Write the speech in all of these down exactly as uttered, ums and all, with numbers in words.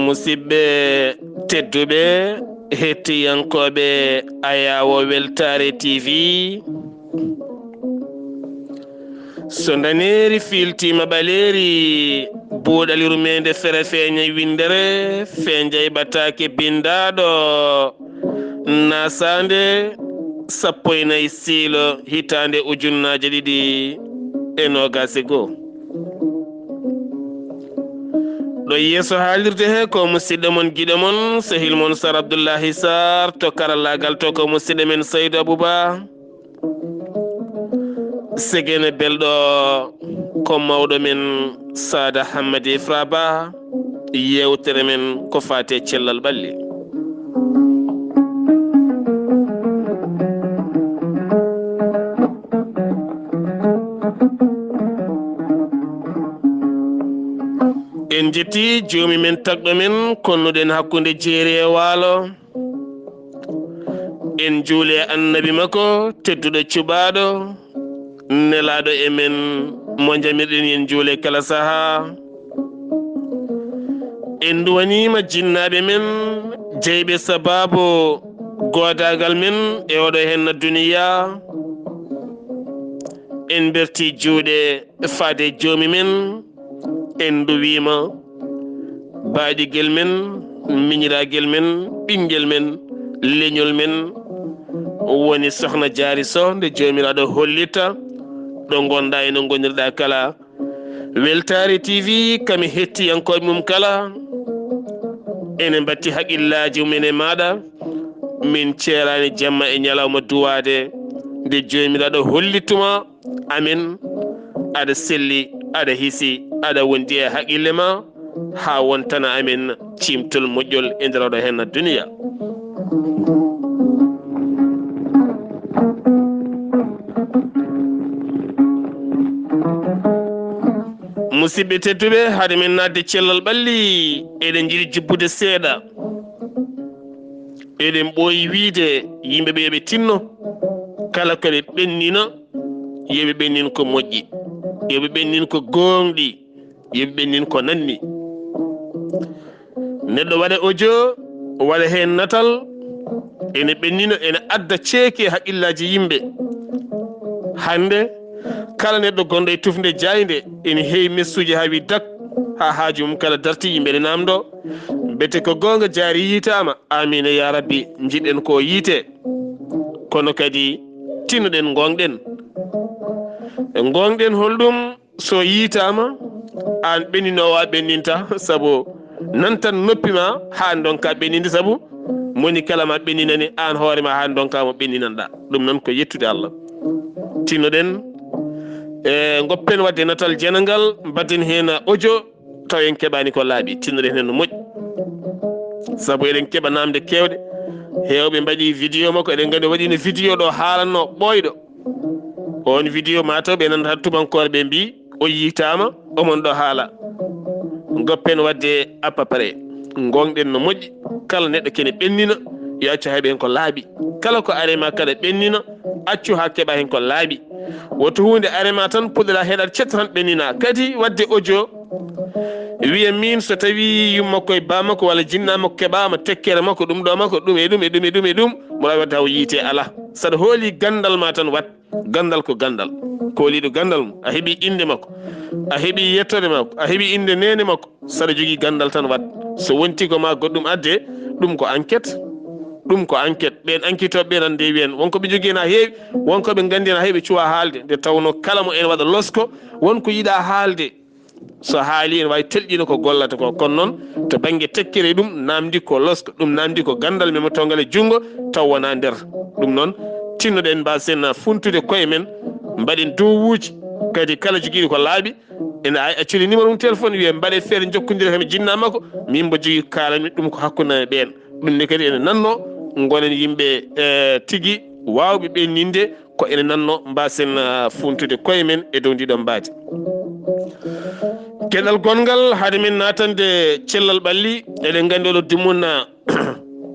Musidɓe tedduɓe, hettiyankooɓe Ayaawo Weltaare T V, so ndaneeri fiiltiima ɓaleeri, buuɗal yurmeende fere feeña winndere, feenjay ɓataake binndaaɗo, naasaande sappo e nayi siilo, hitaande ujunnaaje ɗiɗi e noogaas e goo. Ɗo yeeso haalirde he ko musidɗo mon, giɗo mon, sehil mon Sar Abdullahi Sar, to karallaagal to ko musidɗo men Saydu Abuba. Segene belɗo ko mawɗo men Saada Hammadi Ifra Ba, yeewtere men ko faati e cellal ɓalli. En njetti joomi men tagɗo men, konnuɗen hakkunde jeeri e waalo. En njuuli e annabi makko, tedduɗo cuɓaaɗo, nelaaɗo e men, mo njamirɗen en njuule kala sahaa. En nduwaniima jinnaaɓe men, jeyɓe sabaabu goodaagal men e oɗo henna duniya. En mberti juuɗe faade joomi men, en nduwiima baaɗigel men, miñiraagel men, ɓinngel men, leñol men, woni Sohna Jaari Soh, nde Joomiraaɗo hollita ɗo ngonɗaa e no ngonirɗaa kala. Weltaare T V, kami hettiyankooɓe mum kala, ene mbatti haqillaaji mum en e maaɗa. Min ceeraani jamma e ñalawma duwaade nde Joomiraaɗo hollituma amen, aɗa selli, aɗa hisi, aɗa wondi e haqille ma, haa wontana amen ciimtol moƴƴol e nder oɗo henna duniya. Musidɓe tedduɓe, hade men naatde cellal ɓalli, eɗen njiɗi jubbude seeɗa. Eɗen ɓooyi wiide yimɓe ɓe yo ɓe tinno, kala ko ɓe ɓennina, yo ɓe ɓennin ko moƴƴi, yo ɓe ɓennin ko gooŋɗi, yo ɓe ɓennin ko nanni. Neɗɗo waɗa audio, waɗa heen natal, ene ɓennina, ene adda ceeki e haqqillaaji yimɓe. Hannde, kala neɗɗo gonɗo e tufnde jaaynde, ene heewi messuuji haa wi dak, haa haaju mum kala darti, yimɓe ene naamndoo. Mbete ko goonga Jaari yiitaama? Aamiin yaa Rabbi, njiɗ-ɗen ko o yiite. Kono kadi, tinno-ɗen, ngoongɗen. Ngoongɗen holɗum? So yiitaama, aan ɓenninoowo a ɓenninta, sabu nan tan noppi ma haa ndonka ɓenninde, sabu moni kala ma ɓenninani aan hoore ma haa ndonka mo ɓenninanɗa. Ɗum noon ko yettude Allah. Tinno-ɗen, e, ngoppen waɗde natal jeenangal, mbaɗden heen audio, taw en keɓaani ko laaɓi. Tinno-ɗen heen no moƴƴi. Sabu eɗen keɓa naamnde keewɗe. Heewɓe mbaɗi vidéo makko, eɗen nganndi o waɗiino vidéo ɗo haalanno ɓooyɗo. Oon vidéo maa taw ɓe nanata tubankoore ɓe mbii, o yiitaama, omon ɗo haala. Ngoppen waɗde à peu près. Ngoongɗen no moƴƴi. Kala neɗɗo kene ɓennina, yo accu hay ɓeen ko laaɓi. Kala ko are ma kala ɓennina, accu haa keɓa heen ko laaɓi. Woto huunde are ma tan puɗɗoɗa heɗat cet tan ɓennina. Kadi waɗde audio, wiya miin so tawi yumma koye ba makko walla jinna makko keɓaama, tekkere makko, ɗum ɗo makko, ɗum e ɗum e ɗum e ɗum e ɗum, mo wawi waɗde haw yiite alaa. Saɗa hooli ganndal ma tan wat. Ganndal ko ganndal. Kooliiɗo ganndal mum. A heɓi innde makko. A heɓi yettoode makko. A heɓi innde neene makko. Saɗa jogii ganndal tan wat. So wonti ko ma goɗɗum adde, ɗum ko enquête. Ɗum ko enquête. Ɓeen enquêtooɓe ɓe nan nde wiyen. Won ko ɓe njogii na heewi, won ko ɓe nganndi na heewi, ɓe cuwa haalde. Nde tawnoo kala mo en waɗa losko, won ko yiɗa haalde. So haali ene waawi telƴino ko gollata ko. Kono noon, to bannge tekkere ɗum, naamndi ko losko, ɗum naamndi ko ganndal, men mo tawgal e junngo, taw wonaa nder. Ɗum noon, tinno-ɗen mbaasen funtude koye men, mbaɗen dowuuji, kadi kala jogiiɗo ko laaɓi, ene ay acciri numéro mum téléphone, wiye mbaɗe feere jokkondire kam e jinna makko, min mbo jogii ko kaalanmi ɗum ko hakkunde am e ɓeen. Ɗum ne kadi ene nanno, ngonen yimɓe, eh, tigi waawɓe ɓenninde, ko ene nanno mbaasen, ah, funtude koye men e dow ndiɗo mbaadi. Geɗal gonngal, hade men naatande cellal ɓalli, eɗen nganndi oɗo dumunna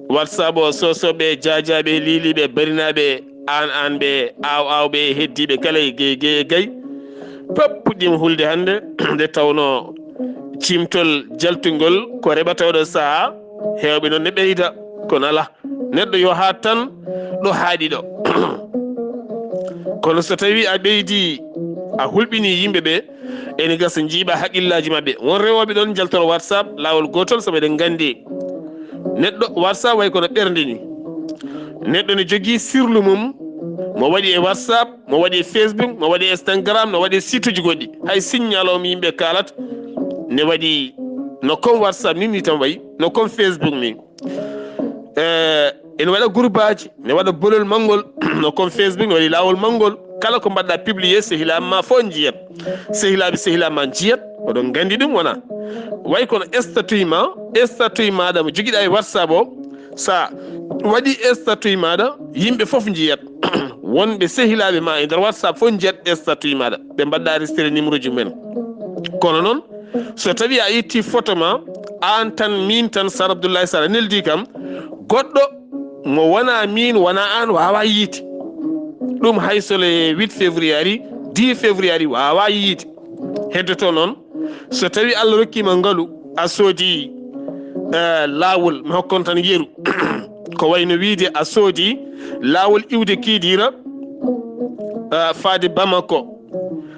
WhatsApp o, sosoɓe, jaajaaɓe, liiliiɓe, barinaaɓe, aan aan ɓe, aaw aaw ɓe, heddiiɓe kala e gey gey e gay. Pep puɗɗiima hulde hannde, nde tawnoo cimtol jaltungol ko reɓata oɗo sahaa, heewɓe noon ne ɓeyda, kono alaa, neɗɗo yo haat tan ɗo haaɗi ɗo. Kono so tawii a ɓeydii, a hulɓinii yimɓe ɓe, ene gasa njiiɓa haqqillaaji maɓɓe. Won rewooɓe ɗoon njaltora WhatsApp laawol gootol, sabu eɗen nganndi neɗɗo WhatsApp way kono ɓernde ni. Neɗɗo ne jogii sirlu mum, mo waɗi e WhatsApp, mo waɗi e Facebook, mo waɗi e Instagram, no waɗi e site uji goɗɗi. Hay signal o mo yimɓe kaalata ne waɗi no comme WhatsApp ni, ni tan wayi, no comme Facebook ni. Eh, ene waɗa groupe aji, ne waɗa bolol manngol, no comme Facebook, ne waɗi laawol manngol. Kala ko mbaɗɗa publier, sehilaaɓe ma fof njiyat. Sehilaaɓe sehilaaɓe ma njiyat, oɗon nganndi ɗum wona? Way kono statut ma, statut maaɗa mo jogiɗa e WhatsApp o, sa waɗi statut maaɗa, yimɓe fof njiyat. Wonɓe sehilaaɓe ma e nder WhatsApp fof njiyat statut maaɗa. Ɓe mbaɗɗa enregistré numéro ji mumen. Kono noon, so tawii a itti photo ma, aan tan, miin tan, Sar Abdoulaye Sar, a neldi kam, goɗɗo mo wonaa miin, wonaa aan, waawaa yiide. Ɗum hay so le huit février ari, dix février ari, waawaa yiide. Heddoto noon, so tawii Allah rokkiima ngalu, a soodi, eh, laawol, mi hokka on tan yeru. Ko wayno wiide a soodi laawol iwde Kidira, eh, faade Bamako.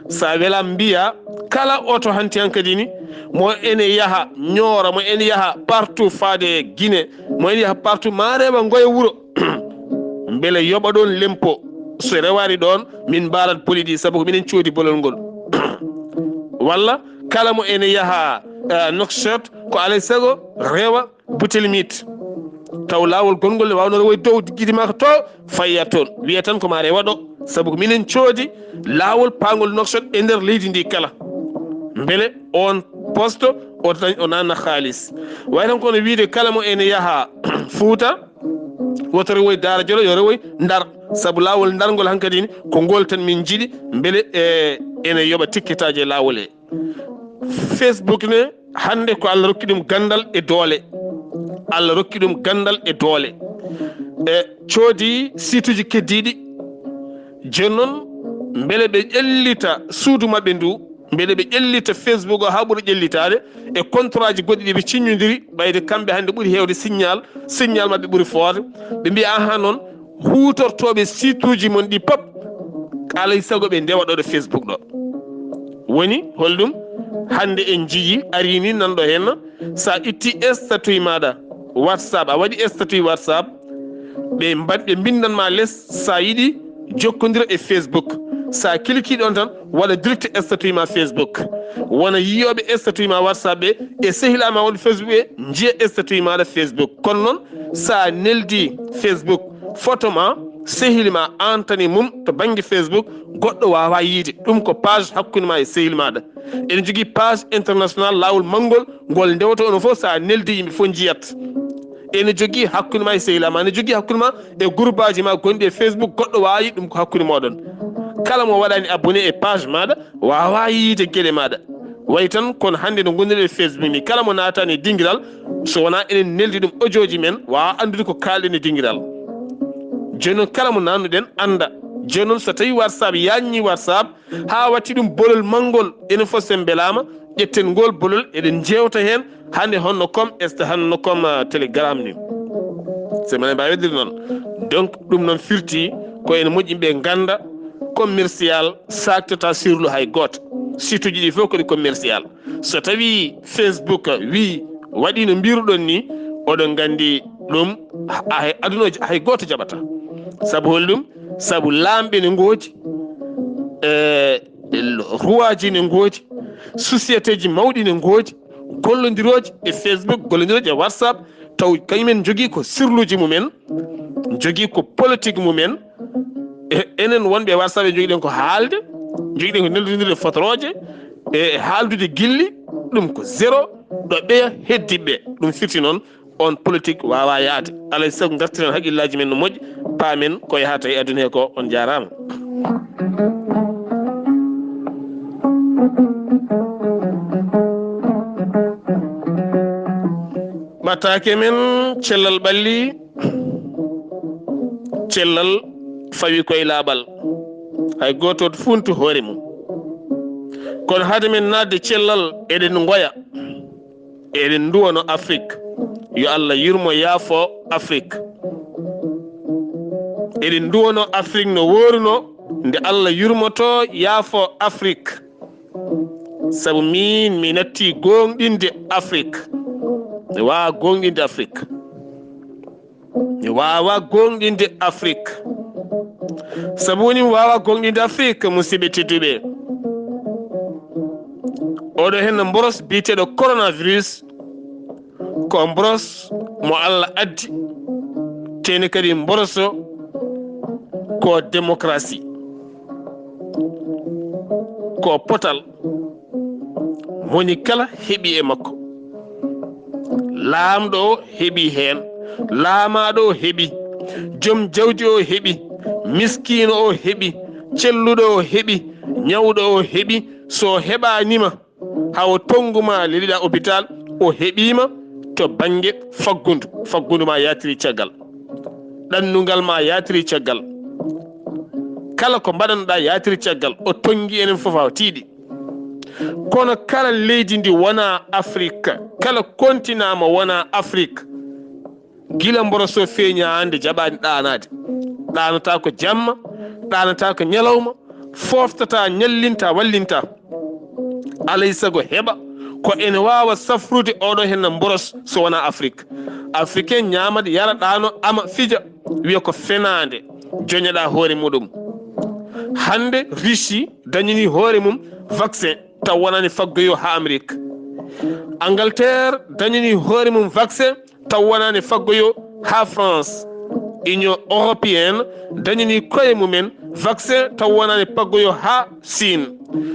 So a wela mbiya kala oto hanti hankadi ni, mo ene yaha Nioro, mo ene yaha partout faade Guinée, mo ene yaha partout, ma rewa ngoya wuro. Mbele yoɓa ɗoon lempo. So rewaani ɗoon, min mbaalat boli ɗi, sabu ko minen coodi bolol ngol. Walla kala mo ene yaha, eh, Nouakchott, ko alay sago rewa Boutelmit. Taw laawol gonngol ne waawnoo rewoyde dow, gidi maa ko to, fayya toon. Wiya tan ko ma rewa ɗo, sabu ko minen coodi laawol paangol Nouakchott e nder leydi ndi kala. Mbele oon poste o dañ, o naatna haalis. Way tan kono wiide kala mo ene yaha Fuuta, woto rewoy Daara Jolof, yo rewoy Ndar. Sabu laawol Ndar ngol hankadi ni, ko ngol tan min njiɗi, mbele, e, ene yoɓa tikketaaji e laawol he. Facebook ne, hannde ko Allah rokki ɗum ganndal e doole. Allah rokki ɗum ganndal e doole. E coodi site uji keddiiɗi. Jooni noon, mbele ɓe ƴellita suudu maɓɓe ndu, mbele ɓe ƴellita Facebook o haa ɓura ƴellitaade, e contrat ji goɗɗi ɗi ɓe ciññondiri, ɓayde kamɓe hannde ɓuri heewde signal, signal maɓɓe ɓuri foode. Ɓe mbiya, ahan noon, huutortooɓe site uji mon ɗi pop, alay sago ɓe ndewa ɗo ɗo Facebook ɗo. Woni holɗum? Hannde en njiyii, arii ni nanɗo heen, so a itti statut maaɗa WhatsApp, a waɗi statut WhatsApp, ɓe mbaɗ-, ɓe mbinndan ma les, so a yiɗi jokkondira e Facebook. So a kilkii ɗoon tan, waɗa direct statut ma Facebook. Wona yiyooɓe statut ma WhatsApp ɓe, e sehilaa ma wonɓe Facebook ɓe, njiya statut maaɗa Facebook. Kono noon, so a neldii Facebook, photo ma, sehil ma, aan tan e mum to bannge Facebook, goɗɗo waawaa yiyde. Ɗum ko page hakkunde ma e sehil maaɗa. Ene jogii page international, laawol manngol, ngol ndewata onon fof, so a neldii, yimɓe fof njiyat. Ene jogii hakkunde ma e sehilaa ma, ene jogii hakkunde ma e groupe aji ma gonɗi e Facebook, goɗɗo waawaa yiyde ɗum, ko hakkunde mooɗon. Kala mo waɗaani abonné e page maaɗa, waawaa yiyde geɗe maaɗa. Way tan, kono hannde no ngonduɗen e Facebook ni, kala mo naataani e dingiral, so wonaa enen neldi ɗum audio ji men, waawaa anndude ko kaalɗen e dingiral. Jooni noon, kala mo naatnuɗen annda. Jooni noon, so tawii WhatsApp yaajnii WhatsApp, haa watti ɗum bolol manngol, enen fof so en mbelaama, ƴetten ngol bolol, eɗen njeewta heen, hannde honno comme, est-ce que honno comme, euh, Telegram ni. So minen mbaawi waɗde noon. Donc, ɗum noon firti ko ene moƴƴi ɓe ngannda commercial saaktata sirlu hay gooto. Site uji ɗi fof ko ɗi commercial. So tawii Facebook wii waɗi no mbiruɗon ni, oɗon nganndi ɗum, a-, hay adunooji hay gooto jaɓata. Sabu holɗum? Sabu laamɓe ne ngoodi, e, ruwaaji ne ngoodi, société ji mawɗi ne ngoodi, gollondirooji e Facebook, gollondirooji e WhatsApp, taw kañumen njogii ko sirluuji mumen, njogii ko politique mumen. E, enen wonɓe e WhatsApp, en njogiɗen ko haalde, njogiɗen ko neldondirde fotorooje, e haaldude gilli, ɗum ko zéro, ɗo ɓeya heddiɓe. Ɗum firti noon, on politique waawaa yahde. Alay sago, ngartiren haqqillaaji men no moƴƴi, paamen ko yahata e aduna he ko. On njaaraama. Ɓataake men, cellal ɓalli, cellal fawi koye laaɓal. Hay gooto funtu hoore mum. Kono hade men naatde cellal, eɗen ngoya. Eɗen nduwano Afrik. Yo Allah yurmo yaafo Afrik. Eɗen nduwano Afrik no wooruno, nde Allah yurmoto yaafo Afrik. Sabu min mi natti gooŋɗinde Afrik. Mi waawa gooŋɗinde Afrik. Mi waawa gooŋɗinde Afrik. Sabu woni mi waawa gooŋɗinde Afrik, musidɓe tedduɓe. Oɗo henna mboros biyeteeɗo coronavirus, ko mboros mo Allah addi, teni kadi mboroso ko démocratie, ko potal, moni kala heɓi e makko. Laamɗo o heɓi heen, laamaaɗo o heɓi, joom jawdi o heɓi, miskiino o heɓi, celluɗo o heɓi, ñawɗo o heɓi, so heɓaanima, hawo tonngu ma leliɗa hôpital, o heɓiima to bannge faggundu. Faggundu ma yaatiri caggal. Ɗannungal ma yaatiri caggal. Kala ko mbaɗanɗa yaatiri caggal. O tonngi enen fof hawo tiiɗi. Kono kala leydi ndi wona Afrik, kala kontina mo wona Afrik, gila mboroso feeñaande jaɓaani ɗaanaade. Ɗaanata ko jamma, ɗaanata ko ñalawma, foftata, ñallinta, wallinta. Alay sago heɓa ko ene waawa safrude oɗo henna mboros so wona Afrik. Africain ñamat, yara, ɗaano, ama, fija, wiya ko fenaande, joñaɗa hoore muɗum. Hannde Russie dañini hoore mum vaccin taw wonani faggoyo ha Amérique. Angleterre dañini hoore mum vaccin taw wonani faggoyo ha France. Union européenne dañini koye mumen vaccin taw wonani faggoyo ha Chine.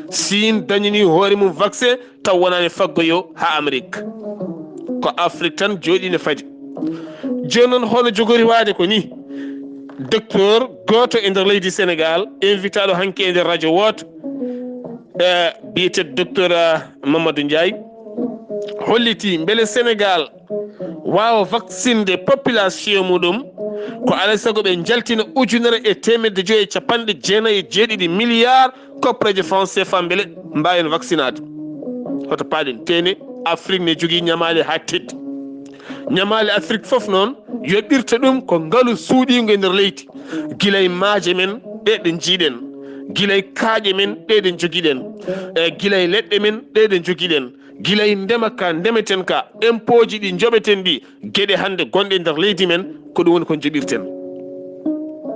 Chine dañini hoore mum vaccin taw wonani faggoyo ha Amérique. Ko Afrique tan jooɗi ne fadi. Jooni noon, hono jogori waade ko ni, docteur gooto e nder leydi Sénégal, invitaɗo hanki e nder radio wooto, eh, biyeteeɗo docteur, eh, Mamadou Ndiaye, holliti mbele Sénégal waawa vaccinde population muɗum, ko alay sago ɓe njaltina ujunere e teemedde joyi e capanɗe jeenayi e jeeɗiɗi milliards koppareeje franc C F A mbele mbaawen vaccinaade. Hoto paaɗen, tene Afrique ne jogii ñamaale haa teddi. Ñamaale Afrique fof noon yoɓirta ɗum ko ngalu suuɗiingu e nder leydi. Gila e maaje men ɗe ɗe njiiɗen, gila e kaaƴe men ɗe ɗe njogiɗen, e gila e leɗɗe men ɗe ɗe njogiɗen, gila e ndema ka ndemeten ka, impooji ɗi njoɓeten ɗi, geɗe hannde gonɗe e nder leydi men, ko ɗum woni ko njoɓirten.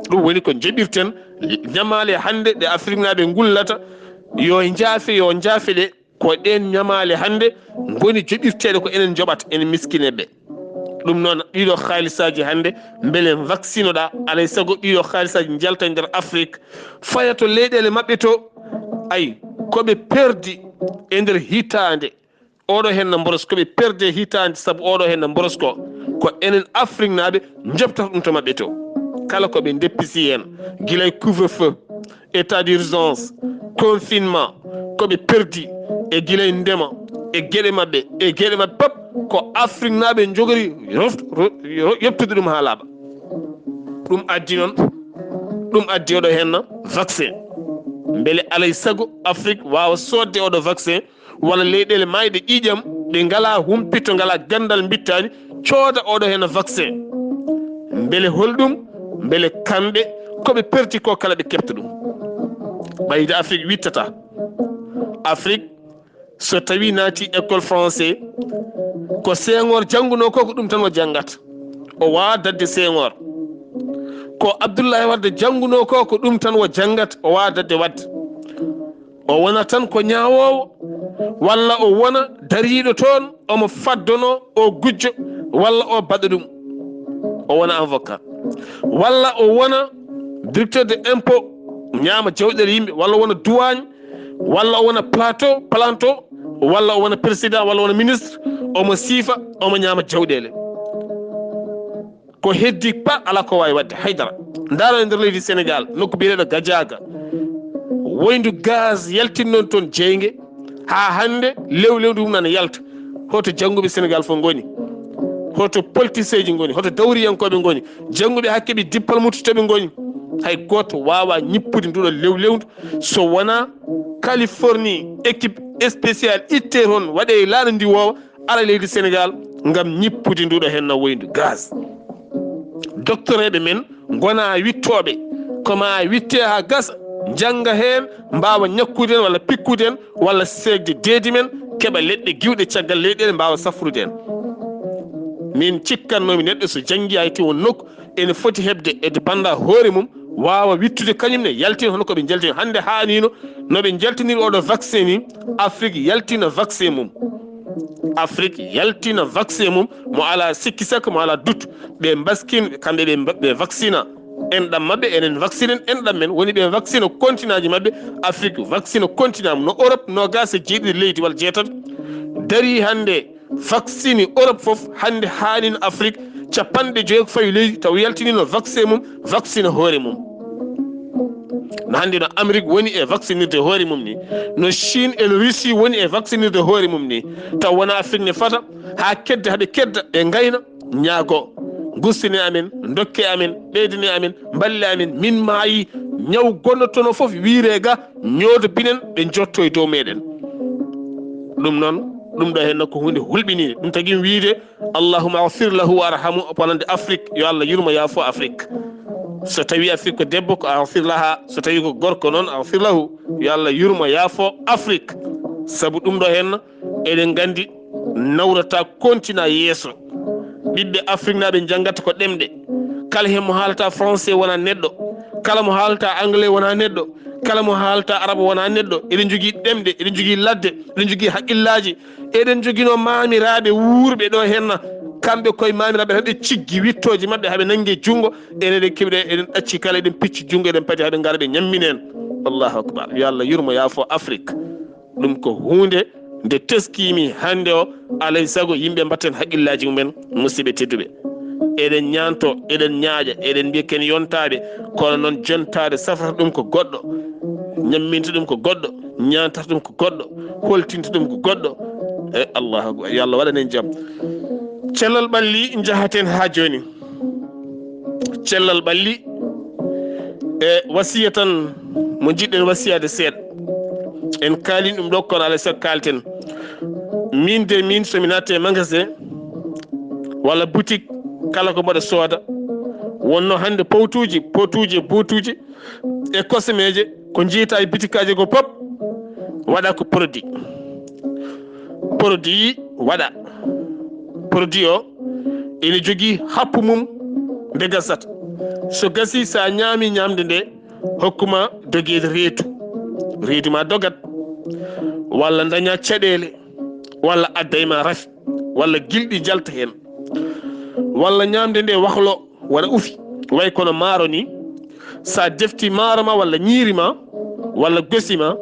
Ɗum woni ko njoɓirten. Ñamaale hannde ɗe Afriknaaɓe ngullata, yo njaafe, yo njaafe ɗe, ko ɗeen ñamaale hannde ngoni joɓirteeɗe, ko enen njoɓata, enen miskineeɓe. Ɗum noon, ɗiɗo haalisaaji hannde, mbele vaccinoɗa, alay sago ɗiɗo haalisaaji njalta e nder Afrik, faya to leyɗeele maɓɓe to, ay, ko ɓe perdi e nder hitaande. Oɗo henna mboros ko ɓe perde hitaande, sabu oɗo henna mboros ko, ko enen Afriknaaɓe njoɓtata ɗum to maɓɓe to. Kala ko ɓe ndeppisi heen, gila e couvre-feu, état d'urgence, confinement, ko ɓe perdi e gila e ndema, e geɗe maɓɓe, e geɗe maɓɓe pop, ko Afriknaaɓe njogori roft-, ro-, ro-, yoɓtude ɗum haa laaɓa. Ɗum addi noon, ɗum addi oɗo henna vaccin. Mbele alay sago Afrik waawa soodde oɗo vaccin, walla leyɗeele maayɗe ƴiiƴam ɗe ngalaa humpito, ngalaa ganndal mbittaani, cooda oɗo hena vaccin. Mbele holɗum? Mbele kamɓe ko ɓe perti ko kala ɓe keɓta ɗum? Ɓayde Afrik wittata. Afrik, so tawi naati école français, ko Senghor jannguno ko, ko ɗum tan o janngat. O waawa dadde Senghor. Ko Abdoulaye Wade jannguno ko, ko ɗum tan o janngat, o waawa dadde Wade. O wona tan ko ñaawoowo, walla o wona dariiɗo toon, omo faddono o gujjo, walla o baɗa ɗum, o wona avocat, walla o wona directeur de impôt, ñaama jawɗeele yimɓe, walla o wona douane, walla o wona plateau, planto, walla o wona président, walla o wona ministre, omo siifa, omo ñaama jawɗeele. Ko heddi pat, alaa ko waawi waɗde haydara. Ndaaro e nder leydi Sénégal, nokku biyeteeɗo Gadiaga, woyndu gaz yaltinnoon toon jeynge, haa hannde lewlewndu mum nana yalta. Hoto jannguɓe Sénégal fof ngoni? Hoto politiseeji ngoni? Hoto dawriyankooɓe ngoni? Jannguɓe haa keɓi diplôme to ɓe ngoni? Hay gooto waawaa ñippude nduɗo lewlewndu so wonaa Californie, équipe spéciale ittee toon, waɗee laaɗa ndi woowa, ara leydi Sénégal ngam ñippude nduɗo henna woyndu gaz. Doktoreeɓe men ngona wittooɓe, ko ma witte haa gasa, njannga heen, mbaawa ñakkude en walla pikkude en, walla seekde deedi men, keɓa leɗɗe giwɗe caggal leyɗeele mbaawa safrude en. Min cikkannoomi neɗɗo so janngi hay to won nokku, ene foti heɓde e bannda hoore mum, waawa wittude kañum ne, yaltina hono ko ɓe njaltini hannde. Haanino no ɓe njaltiniri oɗo vaccin ni, Afrique yaltina vaccin mum. Afrique yaltina vaccin mum, mo ala sikki sakka, mo ala doute. Ɓe mbaskin, kamɓe ɓe mba-, ɓe vaccina enɗam maɓɓe, enen vaccinen enɗam men. Woni ɓe vaccina continent ji maɓɓe, Afrique vaccina continent mum. No Europe, noogaas e jeeɗiɗi leydi walla jeetati dari hannde, vaccini Europe fof, hannde haanino Afrique capanɗe joyi ko fawi leydi, taw yaltinino vaccin mum, vaccina hoore mum. No hannde no Amérique woni e vaccinirde hoore mum ni, no Chine e no Russie woni e vaccinirde hoore mum ni, taw wona Afrique ne fata haa kedda, haa ɓe kedda, ɓe ngayna, ñaago, gustine amen, dokke amen, ɓeydine amen, mballe amen, min maayi, ñaw gonnotono fof wiire ga, ñoodo binen, ɓe njotto e dow meɗen. Ɗum noon, ɗum ɗo henna ko huunde hulɓiniinde. Ɗum tagi wiide, "Allahumma aghfir lahu warhamhu", wonande Afrique, yo Allah yurmo yaafo Afrique. So tawi Afrique ko debbo, ko aghfir laha, so tawi ko gorko noon, aghfir lahu, yo Allah yurmo yaafo Afrique. Sabu ɗum ɗo henna, eɗen nganndi nawrata continent yeeso. Ɓiɓɓe Afrique naaɓe njanngata ko ɗemɗe. Kala heen mo haalata français wona neɗɗo. Kala mo haalata anglais wona neɗɗo. Kala mo haalata arabe wona neɗɗo. Eɗen njogii ɗemɗe, eɗen njogii ladde, eɗen njogii haqqillaaji. Eɗen njoginoo maamiraaɓe wuurɓe ɗo henna. Kamɓe koye maamiraaɓe tan ɓe ciggi wittooji maɓɓe haa ɓe nanngi junngo. Enen eɗen keɓi ɗe, eɗen ɗacci kala, eɗen picci junngo, eɗen padi haa ɓe ngara ɓe ñamminen. Allahu akbar. Yo Allah yurmo yaafo Afrique. Ɗum ko huunde nde teskiimi hannde o, alay sago yimɓe mbatten haqqillaaji mumen, musidɓe tedduɓe. Eɗen ñaanto, eɗen ñaaƴa, eɗen mbiya ken yontaaɓe, kono noon jontaade safrata ɗum ko goɗɗo, ñamminta ɗum ko goɗɗo, ñaantata ɗum ko goɗɗo, holtinta ɗum ko goɗɗo. E Allahu akbar, yo Allah waɗan en jam. Cellal ɓalli njahaten haa jooni. Cellal ɓalli e wasiya tan mo njiɗɗen wasiyaade seeɗa. En kaalin ɗum ɗo, kono alaa e sago kaalten. Min de, min so mi naatti e magasin walla boutique, kala ko mboɗo sooda, wonno hannde powtuuji, potuuji e buutuuji e kosemeeje ko njiyata e bitikaaji ko pop, waɗa ko produit. Produit waɗa. Produit o ene jogii happu mum nde gasata. So gasii, so a ñaami ñaamde nde, hokkuma dogeede reedu. Reedu ma dogat, walla daña caɗeele, walla adda e ma rafi, walla gilɗi njalta heen, walla ñaamde nde wahlo, waɗa ufi, way kono maaro ni. Sa defti maaro ma walla ñiiri ma walla gosi ma,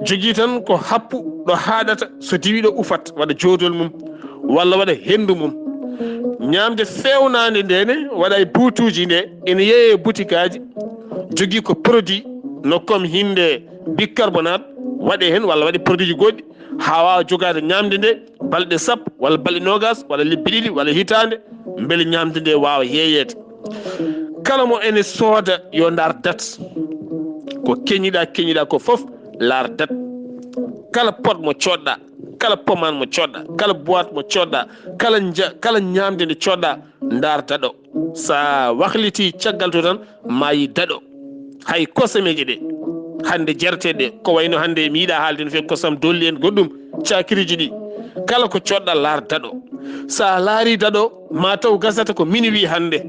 jogii tan ko happu ɗo haaɗata, so diwi ɗo ufat, waɗa joodol mum walla waɗa henndu mum. Ñaamde feewnaande nde ne waɗa e buutuuji nde, ene yeeyee e butikaaji, jogii ko produit no comme hinde bicarbonate, waɗe heen walla waɗe produit ji goɗɗi, haa waawa jogaade ñaamde nde balɗe sappo walla balɗe noogaas walla lebbi ɗiɗi walla hitaande, mbele ñaamde nde waawa yeeyeede. Kala mo ene sooda yo ndaar date. Ko keñiɗa, keñiɗa ko fof, laar date. Kala pot mo coodɗa, kala pommade mo coodɗa, kala boîte mo coodɗa, kala nja-, kala ñaamde nde coodɗa, ndaar date o. Sa wahliti caggal to tan, maayi date o. Hay kosameeje ɗe hannde jareteeɗe ɗe, ko wayno hannde mi yiɗa haalde no feewi kosam dolli en goɗɗum, cakiriiji ɗi, kala ko coodɗa, laar date o. Sa laari date o, ma taw gasata ko minuit hannde,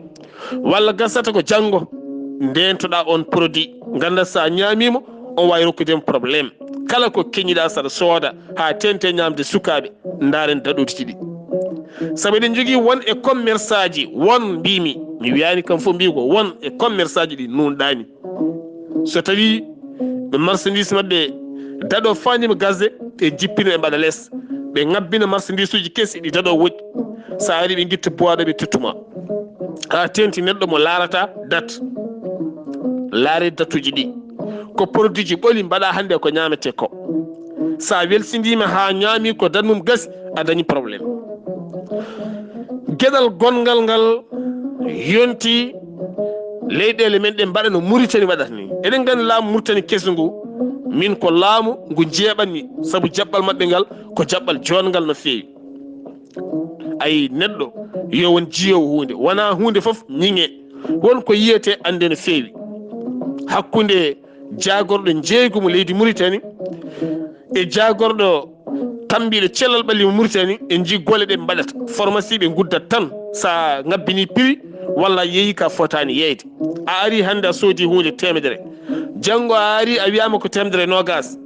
walla gasata ko janngo, ndeentoɗa on produit, ngannda sa ñaamimo, on waawi rokkude ma problème. Kala ko keñiɗa saɗa sooda haa teeŋti ñaamde sukaaɓe, ndaaren date oji ɗi. Sabu eɗen njogii won e commerçant ji, won mbimi, mi wiyaani kam fof, mbi ko won e commerçant ji ɗi nuunɗaani. So tawi ɓe marchandise maɓɓe date o faandiima gasde, ɓe njippina ɓe mbaɗa les, ɓe ngabbina marchandise uji kesi ɗi date o woɗɗi. Sa ari ɓe ngitta boîte ɓe tottuma. Haa teeŋti neɗɗo mo laarata date. Laare date uji ɗi. Ko produit ji ɓoli mbaɗa hannde ko ñaamete ko. Sa welsindiima haa ñaami ko date mum gasi, a dañi problème. Geɗal gonngal ngal yonti leyɗeele men ɗe mbaɗa no Mauritanie waɗata ni. Eɗen nganndi laamu Mauritanie kesu ngu, min ko laamu ngu jeeɓanmi, sabu jaɓɓal maɓɓe ngal ko jaɓɓal joɗngal no feewi. Ay neɗɗo yo won jiyowo huunde, wona huunde fof ñiŋe. Won ko yiyete annde no feewi hakkunde jaagorɗo njeeygu mo leydi Muritani e jaagorɗo tambiiɗo cellal ɓalli mo Muritani. En njii golle ɗe ɓe mbaɗata, pharmacie ɓe nguddat tan, sa ngabbini prix walla yeeyi ka fotaani yeeyde. A ari hannde a soodi huunde temedere, janngo a ari a wiyama ko temedere nogas.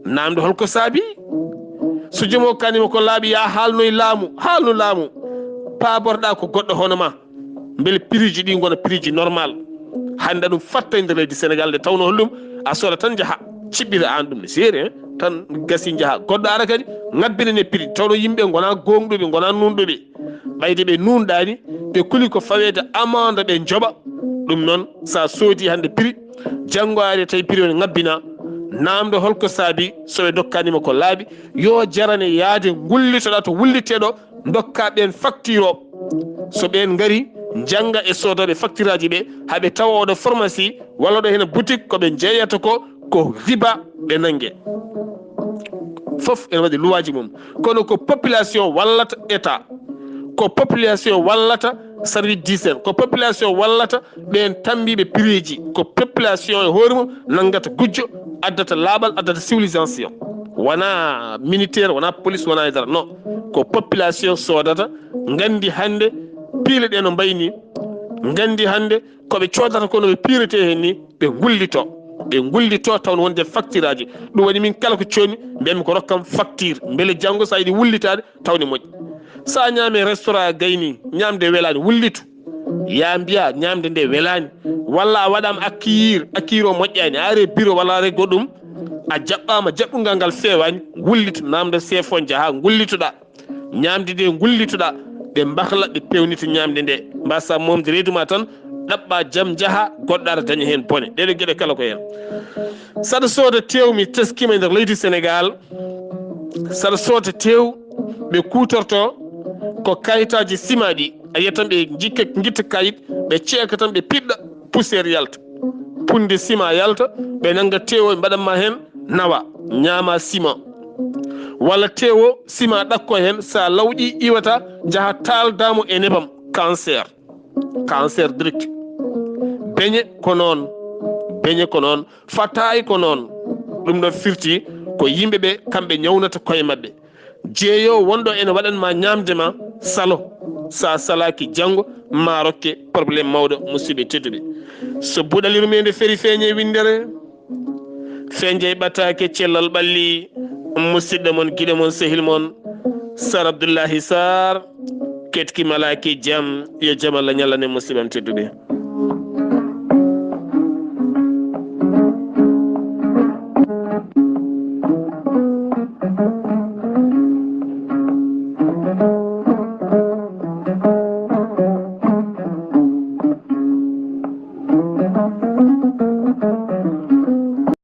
Namdo holko saabi? So jomo kanima ko laaɓi, ya haalnoy laamu, haalnu laamu. Paaborɗa ko goɗɗo hono ma. Mbele prix ji ɗi ngona prix ji normal? Hannde ɗum fatta e nder leydi Sénégal, nde tawno holɗum a sooda tan njaha ciɓɓira aan ɗum ne seeri, hein? Tan gasi njaha goɗɗo ara kadi ngabbina ne prix, tawno yimɓe ngona goongɗuɓe, ngona nuunɗuɓe. Ɓayde ɓe nuunɗaani, ɓe kuli ko faweede amande ɓe njoɓa. Ɗum noon, sa soodi hannde prix, janngo ari tawi prix o ne ngabbina, namdo holko saabi? So ɓe dokkanima ko laaɓi, yo jarane yaade ngullitoɗa to wulliteɗo, dokka ɓen facture o. So ɓen ngari, njannga e soodooɓe facture aji ɓe, haɓe tawa oɗo pharmacie walla ɗo hena boutique, ko ɓe jeeyata ko, ko riba ɓe nannge. Fof ene waɗi luwaaji mum, kono ko population wallata état, ko population wallata service d'hygiène, ko population wallata ɓen tambiiɓe prix ji, ko population e hoore mum nanngata gujjo, addata laaɓal, addata civilisation. Wona militaire, wona police, wona e dara, non. Ko population soodata, nganndi hannde piile ɗe no mbayi ni, nganndi hannde ko ɓe coodata ko no ɓe piirete heen ni, ɓe ngullito. Ɓe ngullito taw no wonde facture aji. Ɗum waɗi min kala ko coodmi, mbiyatmi ko rokkam facture. Mbele janngo so a yiɗi wullitaade, taw ne moƴƴi. So a ñaami e restaurant gayni, ñaamde welaani, wullitu. Ya mbiya ñaamde nde welaani. Walla a waɗaama accueillir, accueillir o moƴƴaani. A ari e bureau walla a ari e goɗɗum, a jaɓɓaama, jaɓɓungal ngal feewaani, wullitu, namdo chef o, njaha, ngullitoɗa. Ñaamde nde ngullitoɗa, ɓe mbahla, ɓe peewnita ñaamde nde. Mbasa momde reedu ma tan, ɗaɓɓa jam, njaha, goɗɗo ara daña heen bone. Ɗeɗo geɗe kala ko heen. Saɗa sooda teew, mi teskima e nder leydi Sénégal, saɗa sooda teew, ɓe kuutorto ko kayitaaji sima ɗi. A yiyat tan ɓe jikka, ngitta kayit, ɓe ceeka tan, ɓe piɗɗa, poussière yalta. Punde sima yalta, ɓe nannga teewo, ɓe mbaɗan ma heen nawa, ñaama sima. Walla teewo, sima ɗakko heen, sa lawƴi, iwata, njaha taalda mo e nebam, cancer. Cancer direct. Beñe ko noon, beñe ko noon, fataay ko noon. Ɗum ɗon firti ko yimɓe ɓe, kamɓe ñawnata koye maɓɓe. Jeeyo wonɗo ene waɗan ma ñaamde ma, salo. Sa salaaki janngo, ma rokke problème mawɗo, musidɓe tedduɓe. So buɗal yurmeende feri feeñe winndere, feeñe ɓataake cellal ɓalli, musidɗo mon, giɗo mon, sehil mon, Sar Abdullahi Sar, ketki malaaki jam, yo jam Allah ñallane musidɓe am tedduɓe.